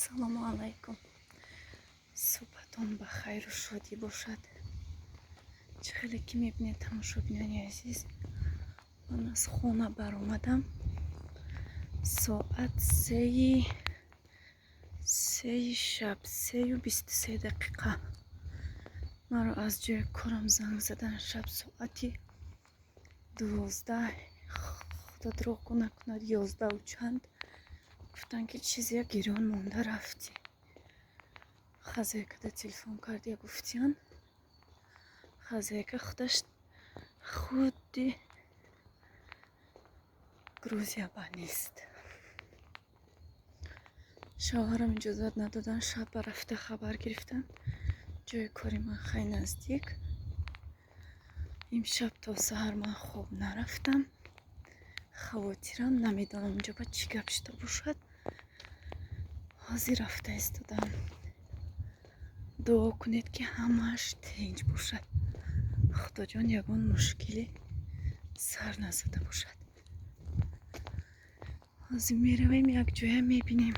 Ассалому алайкум. Субҳатон ба хайру шодӣ бошад. Чӣ хеле ки мебинед, тамошобинони азиз, ман аз хона баромадам. Соат сеи шаб, 3:23. Маро аз ҷои корам занг задан шаб соати 12, худо дурӯғгӯ накунад, 11 чанд. Гуфтанд, ки чизе гирён монда рафтӣ. Хозяйкада телефон кардия, гуфтиян. Хозяйка худаш худи Грузия ба нест. Шавҳарам иҷозат надодан, шаб ба рафта хабар гирифтан. Ҷои кори ман хай наздик. Имшаб то саҳар ман хоб нарафтам. Хавотирам, намедонам инҷо ба чӣ гап шуда бошад. Ҳозир рафта истодам. Дуо кунед, ки ҳамааш тинҷ бошад. Худоҷон, ягон мушкилӣ сар назада бошад. Ҳозир меравем, як ҷоя мебинем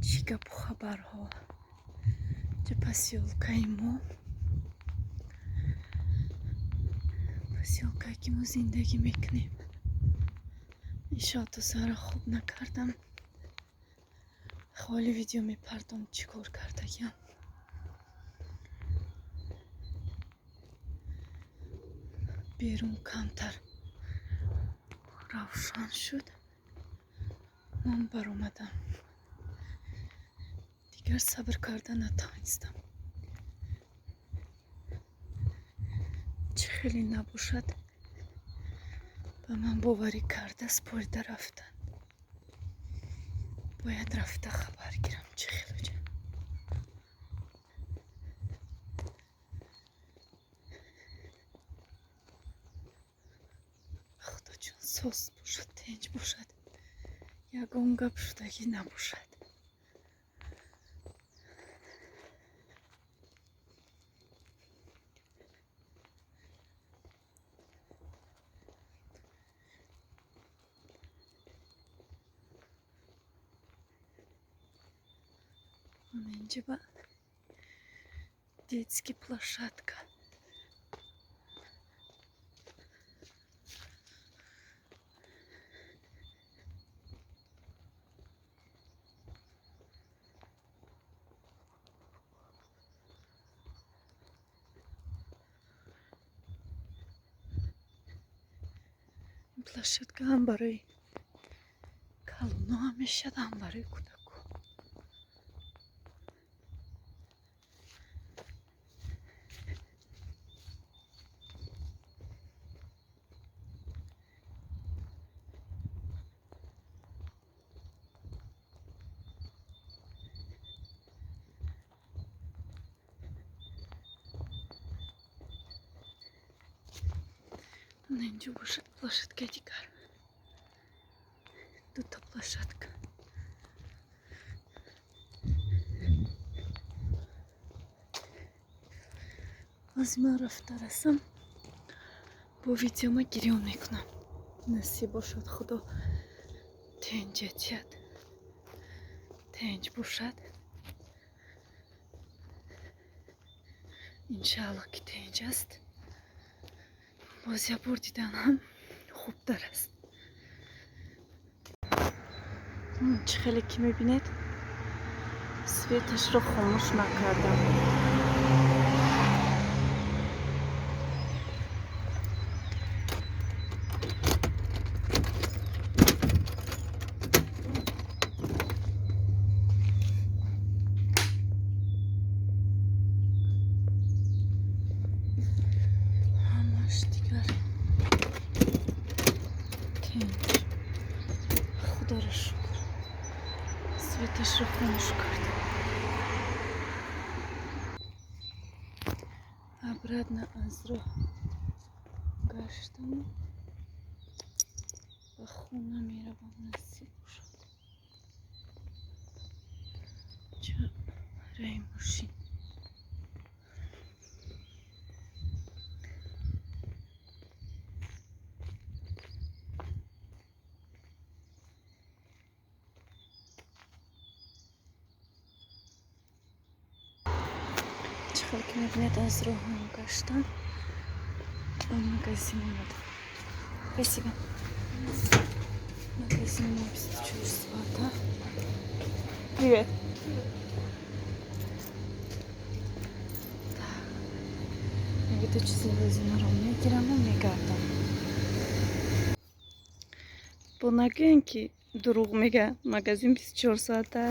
чӣ гапу хабарҳо. Ҷа посёлкаи мо, посёлкае ки мо зиндагӣ мекунем. Иншоалло то саҳара хоб накардам. Холи видео мепардом, чӣ кор кардагиам. Берун камтар равшан шуд, ман баромадам. Дигар сабр карда натавонистам. Чӣ хеле набошад, ба ман боварӣ карда спорида рафтанд. Бояд рафта хабар гирам, чӣ хелоҷа. Худоҷон, соз бошад, тинҷ бошад, ягон гап шудагӣ набошад. Инҷа ба детский площадка. Ин площадка ҳам барои калоно ҳам мешавад, ҳам барои кӯдако. Инҷо бошад площадкаи дигар. Дута площадка. Ҳозир ман рафта расам, бо видеома гирён мекунам. Насиб бошад, Худо тинҷа диҳад, тинҷ бошад. Иншаалло, ки тинҷ аст. Боз як бор дидан ҳам хубтар аст. Чӣ хеле ки мебинед, светашро хомӯш накардам. Ҳамаш дигар тинҷ. Худоро шукр, светашро хомӯш кардам. Обратно аз роҳ гаштаму ба хона меравам. Насиб бошад. Ча раи мошин. Чӣ хел ки мебинед, аз роҳам гаштан, ба магазин омадам. Спасибо. Магазин мо 24 соата. Привет. Так, ягита чизи лозимаро мегираму мегардам. Бо нагӯем, ки дурӯғ мега, магазин 24 соата.